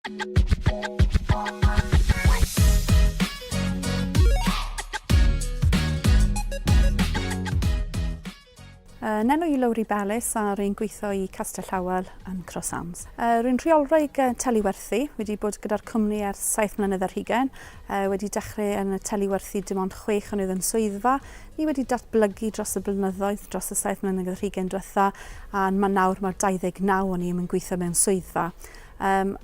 Uh, Nenw i Lowri Bellis a rwy'n gweithio i Castell Howell yn Cross Arms. Uh, rwy'n rheolwraig uh, telewerthu, wedi bod gyda'r cwmni ers 7 mlynedd ar hugain, uh, wedi dechrau yn y telewerthu dim ond 6 o'n oedd yn swyddfa. Ni wedi datblygu dros y blynyddoedd, dros y 7 mlynedd ar hugain diwetha, a mae nawr mae'r 29 o'n i yn gweithio mewn swyddfa. Um,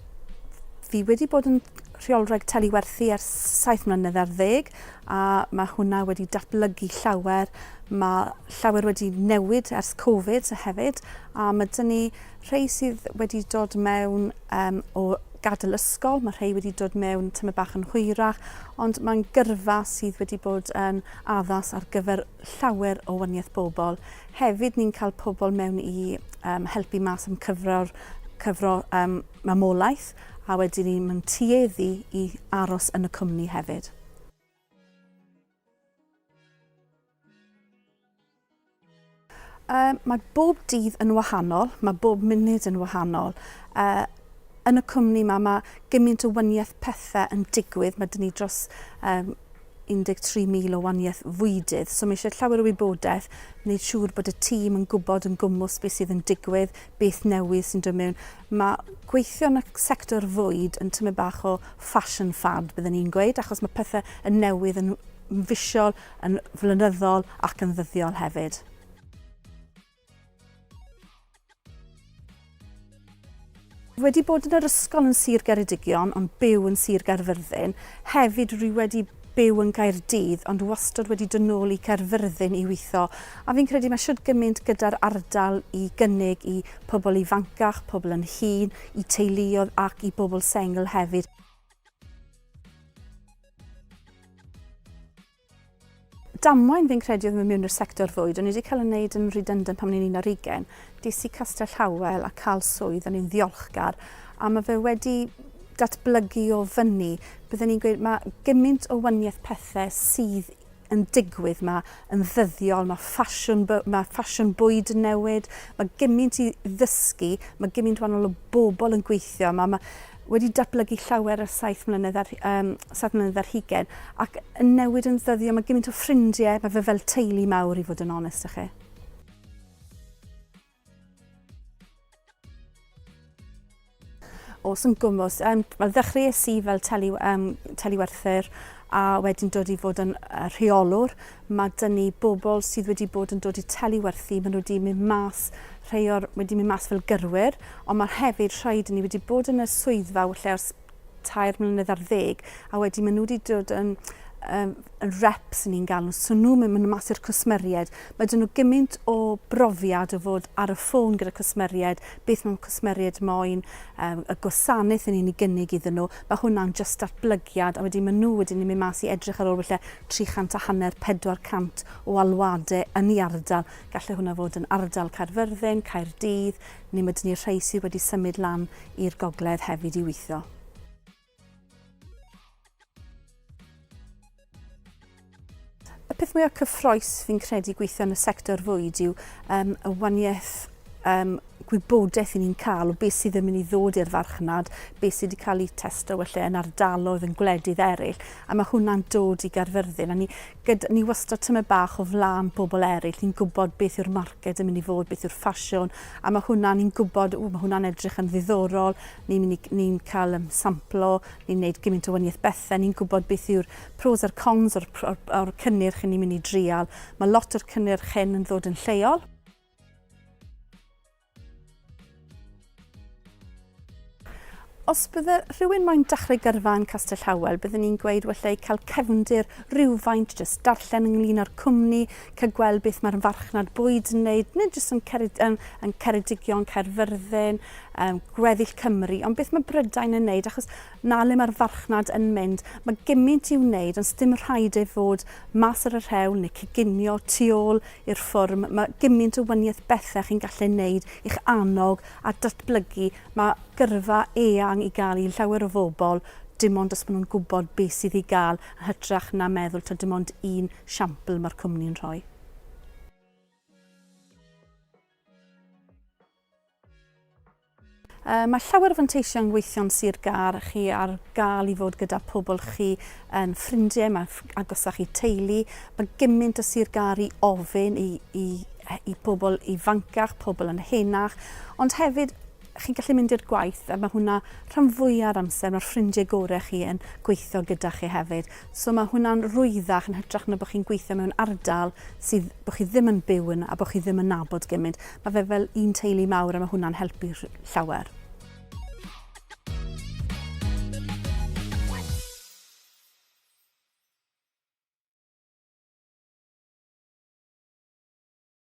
fi wedi bod yn rheolwraig telewerthu ers 7 mlynedd ar ddeg a mae hwnna wedi datblygu llawer. Mae llawer wedi newid ers Covid hefyd a mae dyn ni rhai sydd wedi dod mewn um, o gadael ysgol, mae rhai wedi dod mewn tyma bach yn hwyrach, ond mae'n gyrfa sydd wedi bod yn addas ar gyfer llawer o waniaeth bobl. Hefyd ni'n cael pobl mewn i um, helpu mas am cyfro'r cyfro um, mamolaeth a wedyn ni'n mynd tueddu i aros yn y cwmni hefyd. Um, mae bob dydd yn wahanol, mae bob munud yn wahanol. Uh, yn y cwmni yma mae gymaint o waniaeth pethau yn digwydd, mae dyn ni dros um, 13,000 o waniaeth fwydydd, so mae eisiau llawer o wybodaeth, wneud siŵr bod y tîm yn gwybod yn gwmws beth sydd yn digwydd, beth newydd sy'n dod mewn. Mae gweithio yn y sector fwyd yn tymed bach o fashion fad, byddwn ni'n gweud, achos mae pethau yn newydd yn fisiol, yn flynyddol ac yn ddyddiol hefyd. Wedi bod yn yr ysgol yn Sir Geredigion, ond byw yn Sir Gaerfyrddin. Hefyd rwy wedi byw yn Gaerdydd, ond wastad wedi dod nôl i Gaerfyrddin i weithio. A fi'n credu mae shwd gymaint gyda'r ardal i gynnig i pobl ifancach, pobl yn hŷn, i teuluoedd ac i bobl sengl hefyd. Damwain fi'n credu oedd mynd mewn i'r sector fwyd. O'n i wedi cael ei wneud yn redundant pan o'n i'n 21. Des i Castell Howell a cael swydd, o'n i'n ddiolchgar. A mae fe wedi datblygu o fyny. Byddwn ni'n gweud mae gymaint o waniaeth pethau sydd yn digwydd ma yn ddyddiol, mae ffasiwn, mae ffasiwn bwyd yn newid, mae gymaint i ddysgu, mae gymaint wahanol o bobl yn gweithio, mae, mae wedi datblygu llawer ers saith mlynedd ar, um, saith mlynedd ar hugen, ac yn newid yn ddyddiol, mae gymaint o ffrindiau, mae fe fel teulu mawr i fod yn onest â chi. Os yn gwmws, um, wel, ddechreuais i fel teli, um, teliwerthyr a wedyn dod i fod yn rheolwr. Mae dyn ni bobl sydd wedi bod yn dod i teliwerthu, maen nhw wedi mynd mas, rhai o'r wedi mynd mas fel gyrwyr, ond mae hefyd rhai dyn ni wedi bod yn y swyddfa lle ers 13 mlynedd, a wedyn maen nhw wedi dod yn um, yn reps ni'n galw, so nhw'n mynd mas i'r cwsmeriaid. Mae dyn nhw gymaint o brofiad o fod ar y ffôn gyda cwsmeriaid, beth mae'n cwsmeriaid moyn, um, y gwasanaeth yn ni'n ei gynnig iddyn nhw. Mae hwnna'n just datblygiad, a wedyn maen nhw wedyn yn mynd mas i edrych ar ôl falle 300 a hanner, 400 o alwadau yn ei ardal. Gallai hwnna fod yn ardal Caerfyrddin, Caerdydd, neu mae dyn ni rhai sydd wedi symud lan i'r gogledd hefyd i weithio. Y peth mwyaf cyffroes fi'n credu gweithio yn y sector fwyd yw um, y waniaeth um, gwybodaeth i ni'n cael o beth sydd yn mynd i ddod i'r farchnad, beth sydd wedi cael ei testo felly yn ardaloedd yn gwledydd eraill, a mae hwnna'n dod i Gaerfyrddin. A ni, gyda, ni wastad tymed bach o flaen bobl eraill, ni'n gwybod beth yw'r marced yn mynd i fod, beth yw'r ffasiwn, a mae hwnna, ni'n gwybod, ww, mae hwnna'n edrych yn ddiddorol, ni'n mynd i, ni'n cael um, samplo, ni'n gwneud gymaint o waniaeth bethau, ni'n gwybod beth yw'r pros a'r cons o'r, or, or cynnyrch ni'n mynd i drial. Mae lot o'r cynnyrch hyn yn ddod yn lleol. Os bydde rhywun moyn dechrau gyrfa yn Castell Howell, bydden ni'n gweud wella i cael cefndir rhywfaint, jyst darllen ynglyn â'r cwmni, cael gweld beth mae'r farchnad bwyd yn wneud, nid jyst yn, Cered, yn, yn Ceredigion, Caerfyrddin, um, gweddill Cymru, ond beth mae Brydain yn wneud, achos na le mae'r farchnad yn mynd. Mae gymaint i'w wneud, ond dim rhaid ei fod mas ar y rhewl neu coginio tu ôl i'r ffwrm. Mae gymaint o waniaeth bethau chi'n gallu wneud i'ch annog a datblygu. Mae gyrfa eang i gael i llawer o fobl, dim ond os maen nhw'n gwybod beth sydd i gael, yn hytrach na meddwl taw dim ond un siampl mae'r cwmni'n rhoi. Mae llawer o fanteision gweithio'n Sir Gâr, chi ar gael i fod gyda pobl chi yn ffrindiau, mae agosach i teulu, mae gymaint o Sir Gâr i ofyn i, i, i bobl ifancach, pobl yn henach, ond hefyd chi'n gallu mynd i'r gwaith a mae hwnna rhan fwya'r amser, mae'r ffrindiau gorau chi yn gweithio gyda chi hefyd. So mae hwnna'n rwyddach yn hytrach na bod chi'n gweithio mewn ardal sydd, bod chi ddim yn byw yn a bod chi ddim yn nabod gymaint. Mae fe fel un teulu mawr a mae hwnna'n helpu llawer.